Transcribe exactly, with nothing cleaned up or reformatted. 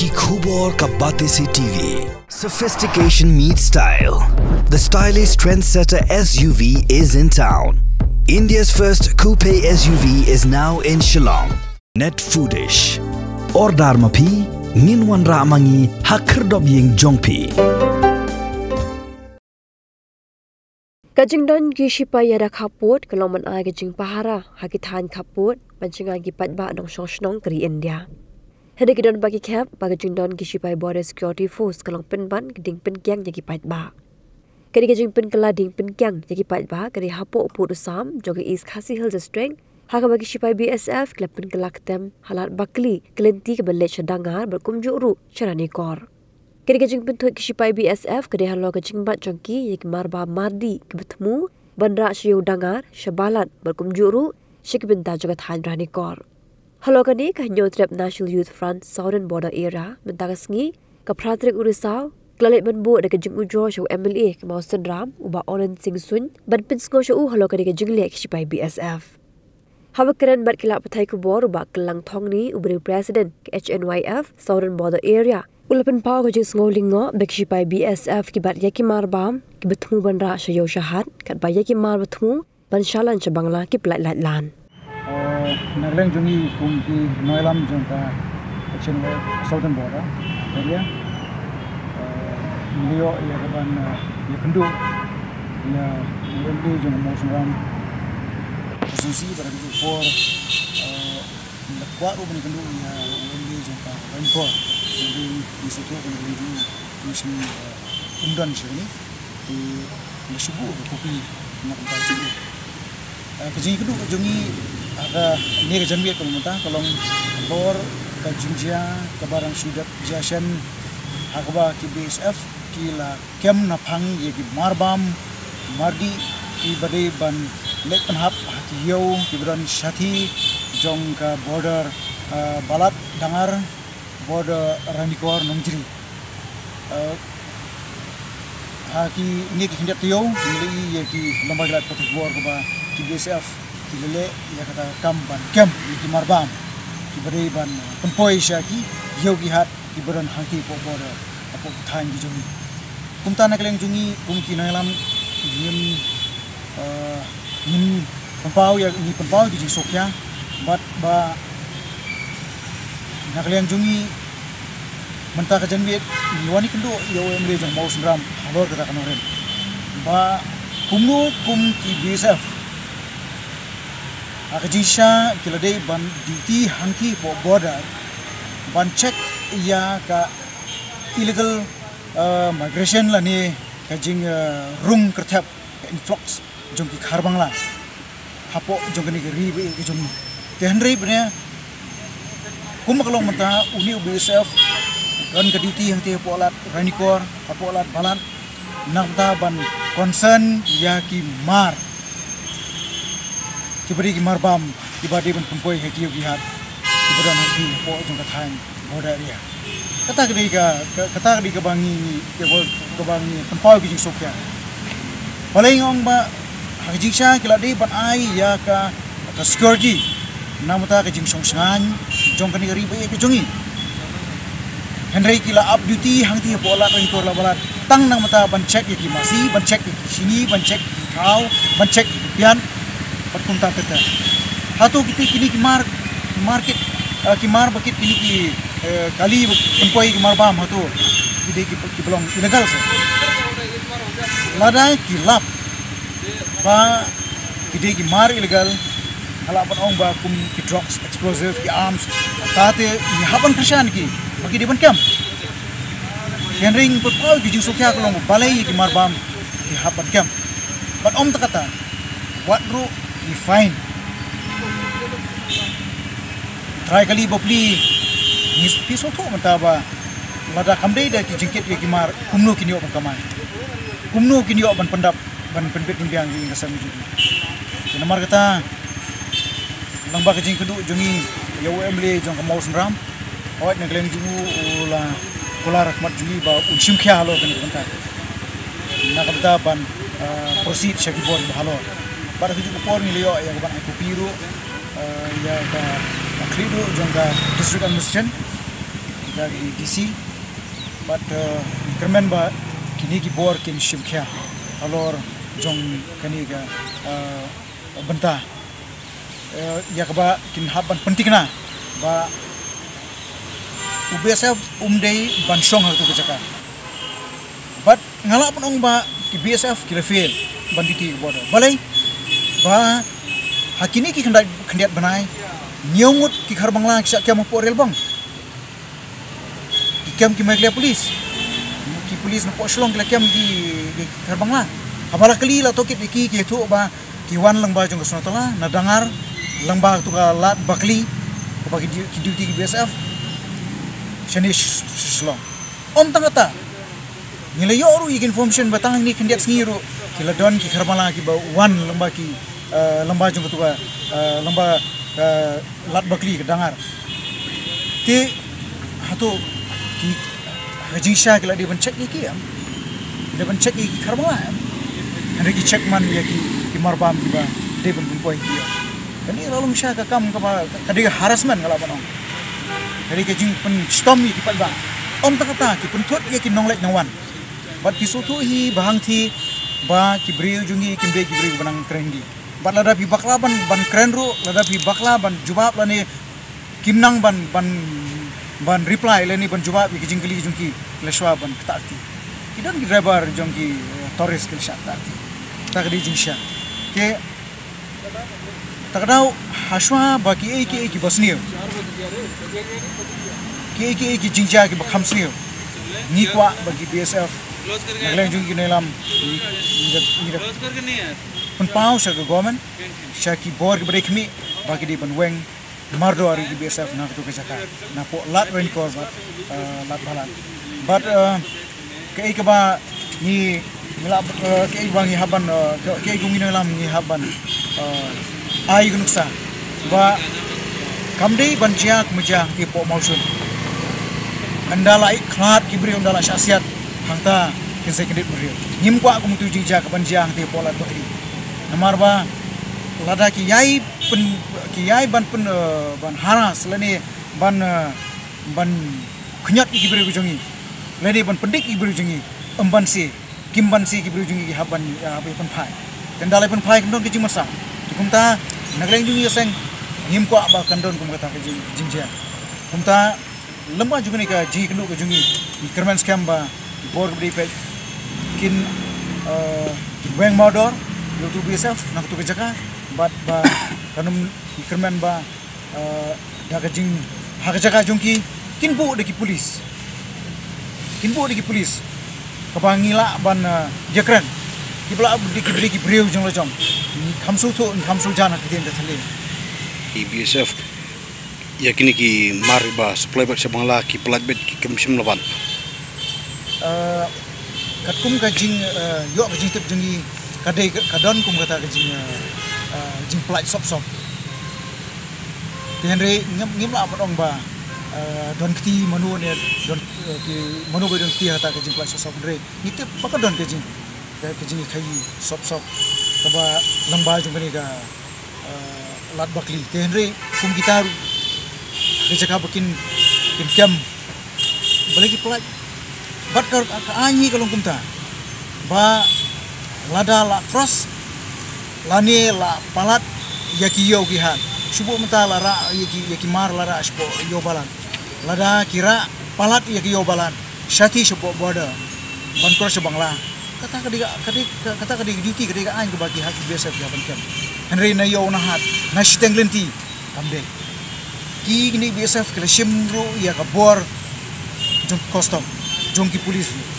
Ki khubor ka Batesi T V. Sophistication meets style. The stylish trendsetter S U V is in town. India's first coupe S U V is now in Shillong. Net Foodish. Order ma phi, ngin wanrah ma ngi ha khyrdop ïing jong phi. Ka jingdon ki shipai ïada khappud ka long ban ai ka jingpahara ha ki thaiñ khappud ban jngai ki paidbah nongshong shnong ka ri India. Hynrei ki don ba ki khep ba ka jingdon ki shipai Border Security Force ka long pynban ka ding pynkiang ïa ki paidbah. Kane ka jingpynkylla ding pynkiang ïa ki paidbah ka dei hapoh pud u sam jong ka East Khasi Hills District, ha kaba ki shipai B S F ki la pynkylla ktem ha Lad Bakli, ka lynti kaba leit sha Dangar bad kumjuh ruh sha Ranikor. Kane ka jingpynthut ki shipai B S F ka dei halor ka jingbat jong ki ïa ki marbam mardi kiba thmu ban rah sha ïew Dangar, sha Balat bad kumjuh ruh sha ki bynta jong ka thaiñ Ranikor. Halor kane, ka Hynñiewtrep National Youth Front Southern Border Area mynta ka sngi, ka phra tarik u Risaw, ka la leit ban buh da ka jingujor sha u M L A ka Mawsynram, u Bah Orensing Sying, ban pynsngew sha u halor kane ka jingleh ki shipai B S F. Haba kren bad ki lad pathai khubor, u Bah Klang Thongni, uba dei u President ka H N Y F Southern Border Area, u la pynpaw ka jingsngew lyngngoh ba ki shipai B S F ki bat ïa ki marbam kiba thmu ban rah sha ïew sha hat, katba ïa ki mar ba thmu ban shalan sha Bangla ki pyllait lait lan. Eh, na ka liang jong ngi kum ki nongïalam jong ka H N Y F Southern Border Area, eh, ngi ïoh ïa ka ban, eh, ïakynduh ïa u M L A jong ka Mawsynram constituency, bad ha kajuh ka por, eh, ngi la kwah ruh ban ïakynduh ïa u M L A jong ka Ranikor. Hynrei ngi sngewthuh ba na ka liang jong u, u shym, eh, don sha kane. Te la shu buh ka kopi na ka bynta jong u. Eh, ka jingïakynduh jong ngi ha kane ka janmiet kaba mynta ka long halor ka jingjia kaba dang shu dep jia shen, ha kaba ki B S F ki la kem naphang ïa ki marbam mardi kiba dei ban leit pynhap ha ki ïew kiba don shathie jong ka border, eh, Balat Dangar, border Ranikor Nongjri. Eh, ha kine ki khyndiat taïew ngi la ïohi ïa ki longba ki lad pathai khubor kaba ki B S F ki la leh ïa kata ka kam ban kem ïa ki marbam kiba dei ban pynpoi sha ki ïew ki hat kiba don hangtei hapoh border, hapoh ki thaiñ ki jong ngi. Kumta na ka liang jong ngi kum ki nongïalam ngim, eh, ngin pynpaw ïa, ngi pynpaw ïa ki jingsngewkhia bad ba na ka liang jong ngi mynta ka janmiet ngi wan ïakynduh ïa u M L A jong ka Mawsynram halor kata ka nongrim ba kumno kum ki B S F ha ka jingshisha ki la dei ban duty hangtei hapoh border ban check ïa ka illegal, eh, migration lane ka jing, eh, rung kyrthep, ka influx jong ki Khar Bangla hapoh jong kane ka ri ba ïeit ka jong ngi. Te hynrei bad ne kumba ka long mynta une u B S F don ka duty hangtei hapoh Lad Ranikor, hapoh Lad Balat, na ka bynta ban concern ïa ki mar kiba dei ki marbam kiba dei ban pynpoi ha ki ïew ki hat kiba don hangtei hapoh jong ka thaiñ border area. Kata ka dei ka, ka, kata ka dei kaba ngi, ngi, kaba, kaba ngi pynpaw ki jingsngewkhia. Balei nga ong ba ha ka jingshisha ki la dei ban ai ïa ka, ka security na ka bynta ka jingshong shngaiñ jong kane ka ri ba ïeit ka jong ngi. Hynrei ki la ap duty hangtei hapoh Lad Ranikor Lad Balat tang na ka bynta ban check ïa ki masi, ban check ïa ki shini, ban check ïa ki khaw, ban check ïa ki pian, bad kumta ter ter. Hato kiti kine ki mar, market, eh, ki mar ba kit kine ki, eh, kali ba pynpoi ki marbam hato ki dei ki, ki ba long illegal se? Lada ki lap ba ki dei ki mar illegal, nga lah ban ong ba kum ki drugs, explosive, ki arms, kata te ngi hap ban kyrshan ki ba ki dei ban kem. Hynrei ngi pynpaw ki jingsngewkhia ka long balei ki marbam ki hap ban kem. Bad ym tang kata, wat ruh ki fine. Trai kali ba pli ngi sngewthuh mynta ba lada kam dei da ki jingkit ïa ki mar, kumno kin ïoh ban kamai, kumno kin ïoh ban pyndap, ban pynbit pynbiang ïa ka sem jong ki. Te namar kata, lyngba ka jingkynduh jong ngi ïa u M L A jong ka Mawsynram, hooid na ka liang jong u u la kular ha khmat jong ngi ba un shim khia halor kane ka bynta, na ka bynta ban, ah, proceed sha ki bor kiba halor. Bad ha kajuh ka por ngi la ïoh ïa ka ban ai kopi ruh, ah, ïa ka, ka khlieh duh jong ka District Administration. Ka D C, bad, eh, kyrmen ba kine ki bor kin shim khia halor jong kane ka, eh, bynta. Eh, ïa kaba kin hap ban pynthikna ba u B S F um dei ban shong ha katu ka jaka. Bad nga lah ban ong ba ki B S F ki la fail ban duty ha ka border. Balei? Ba ha kine ki khyndiat, khyndiat bnai, hynñiew ngut ki Khar Bangla ki shah kem hapoh Railbong. Ki kem ki Meghalaya Police. Ki police napoh Shillong ki la kem ki, ki Khar Bangla. Haba la kylli la tohkit ïa ki, ki ïathuh ba ki wan lyngba jong ka Sonatala, na Dangar, lyngba katu ka Lad Bakli, kaba ki du-, ki duty ki B S F. Shane sh-, sh-, Shillong. Ym tang kata, ngi la ïoh ruh ïa ki information ba tang ha kine khyndiat sngi ruh ki la don ki Khar Bangla kiba wan lyngba ki, eh, lyngba jong katu ka, eh, lyngba, eh, Lad Bakli ka Dangar. Te hato ki, ha ka jingshisha ki la dei ban check ïa ki, em? Ki la dei ban check ïa ki Khar Bangla, em? Hynrei ki check man ïa ki, ki marbam kiba dei ban pynpoi ïa ki, em? Kane la long shisha ka kam kaba ka dei ka harassment, nga lah ban ong. Ka dei ka jingpynshitom ïa ki paidbah. Ym tang kata, ki pynthut ïa ki nongleit nongwan. Bad phi sngewthuh hi ba hangthie ba ki briew jong ngi kim dei ki briew ba nang kren hi. Bad lada phi bakla ban, ban kren ruh, lada phi bakla ban jubab lane kim nang ban, ban, ban reply lane ban jubab ïa ki jingkylli jong ki, ki la shuwa ban ktah kti. Ki don ki driver jong ki, eh, tourist ki la shah ktah kti. Kata ka dei jingshisha. Te kata ka daw, hashwa ba kiei kiei kiba sniew, kiei kiei ki jingjia kiba kham sniew, ngi kwah ba ki B S F na ka liang jong ki nongïalam, ngi, ngi da, ngi da pynpaw sha ka government, sha ki bor kiba dei khmih, ba ki dei ban weng mardor ïa ki B S F na katu ka jaka, napoh Lad Ranikor bad, eh, Lad Balan. Bad, eh, kaei kaba ngi, ngi lah, eh, kaei ba ngi hap ban, eh, ka-, kaei kaba ngi nang lam ngi hap ban, eh, ai ka nuksa ba kam dei ban jia kumba jia hangtei hapoh Mawshun. Ynda la ïa khlad ki briew, ynda la shah siat, hangta kin sa kyndit briew. Ngim kwah kum utu jingjia kaban jia hangtei hapoh Lad Bakri. Namar ba lada ki ïai pyn-, ki ïai ban pyn-, eh, ban harass lane ban, eh, ban khñiot ïa ki briew jong ngi, lane ban pyndik ïa ki briew jong ngi, ym ban siew, kim ban siew ki briew jong ngi ki hap ban, eh, hap ban pynphai. Te ynda la pynphai kan don ka jingmasa. Te kumta na ka liang jong ngi ïa seng, ngim kwah ba kan don kum kata ka jing-, jingjia. Kumta lem bad jong kane ka jingkynduh ka jong ngi, ngi kyrmen skhem ba ki bor kiba dei peit kin, eh, kin weng mardor ïa utu u B S F na katu ka jaka, bad ba kan ym, ngi kyrmen ba, eh, da ka jing, ha ka jaka jong ki, kin buh da ki pulit. Kin buh da ki pulit. Kaba ngi lah ban, eh, ïakren. Kiba lah da ki, da ki briew jong la jong. Ngi kham sngewthuh, ngi kham sngewjan ha ka ktien ka thylliej. Ki B S F ïa kine ki mar ba supply beit sha Bangla, ki pyllait beit, ki khlem shim la ban. Eh, katkum ka jing, eh, ïoh ka jingtip jong ngi, ka dei ka, ka don kum kata ka jing, eh, eh, jingpyllait sop sop. Te hynrei ngim, ngim lah ban ong ba, eh, don kti mano ne, don, eh, ki mano ba don kti ha kata ka jingpyllait sop sop, hynrei ngi tip ba ka don ka jing, ka, ka jingkhaii sop sop kaba lyngba jong kane ka, eh, Lad Bakli. Te hynrei kum kita ruh, ka jaka ba kin, kin kem, balei ki pyllait? Bad ka, ka aiñ hi ka long kumta, ba lada la cross lane la palat ïa ki ïew ki hat, shu buh mynta la rah ïa ki, ïa ki mar la rah shapoh ïew Balan. Lada ki rah palat ïa ki ïew Balan, shathie shapoh border ban cross sha Bangla, kata ka dei ka, ka dei ka, kata ka dei ka duty, ka dei ka aiñ kaba ki ha ki B S F ki hap ban kem. Hynrei na ïew na hat, na shiteng lynti, kam dei. Ki, kine ki B S F ki la shim ruh ïa ka bor jong custom, jong ki pulit ruh.